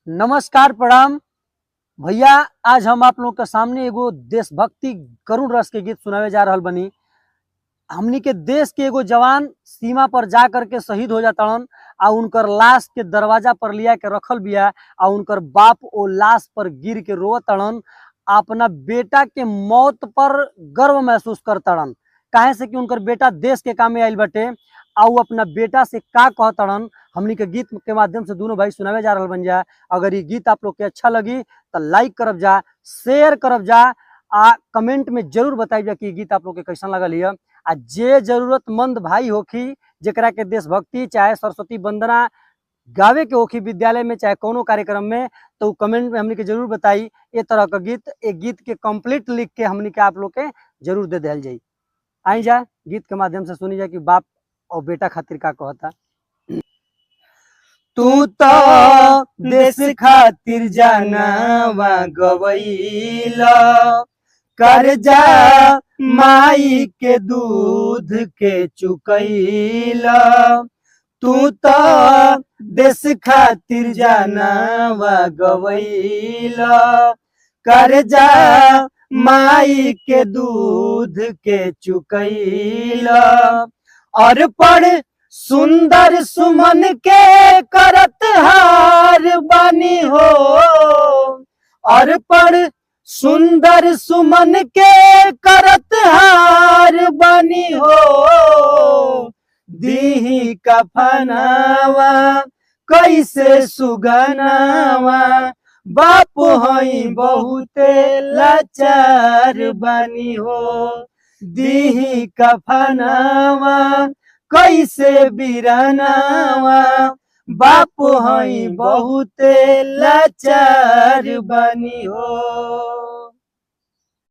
नमस्कार प्रणाम भैया। आज हम आप लोग के सामने एगो देशभक्ति करुण रस के गीत सुनावे जा रहल बनी। हमनी के देश के एगो जवान सीमा पर जा करके शहीद हो जातड़न आ उनकर लाश के दरवाजा पर लिया के रखल बिया आ उनकर बाप ओ लाश पर गिर के रोवतड़न, अपना बेटा के मौत पर गर्व महसूस करतड़न, काहे से कि उनकर बेटा देश के काम में आइल बाटे। आ उ अपना बेटा से का कहतड़न हमनी के गीत के माध्यम से दोनों भाई सुनावे जा रहल बन जा। अगर ये गीत आप लोग के अच्छा लगी तो लाइक करब जा, शेयर करब जा आ कमेंट में जरूर बताइब जा कि ई गीत आप लोग के कैसन लगल हिय। आ जे जरूरतमंद भाई होखी, जेकरा के देशभक्ति चाहे सरस्वती वंदना गावे के होखी विद्यालय में चाहे कोनो कार्यक्रम में, तो उ कमेंट में हमनी के जरूर बताई। ए तरह का गीत, ए गीत के कंप्लीट लिख के हमनी के आप लोग के जरूर दे दिहल जाई। आई जा गीत के माध्यम से सुनी जा कि बाप और बेटा खातिर का कहता। तू तो देश खातिर जानवा गवैला, कर्जा माई के दूध के चुकैला। तू तो देश खातिर जानवा गवैला, कर्जा माई के दूध के चुकैला। और पढ़ सुंदर सुमन के करत हार बानी हो, और पढ़ सुंदर सुमन के करत हार बानी हो। दीही कफनावा कैसे सुगनावा, बाप हई बहुते लाचार बानी हो। दीही कफनावा कैसे बिरानावा, बाप हई बहुते लाचार बानी हो।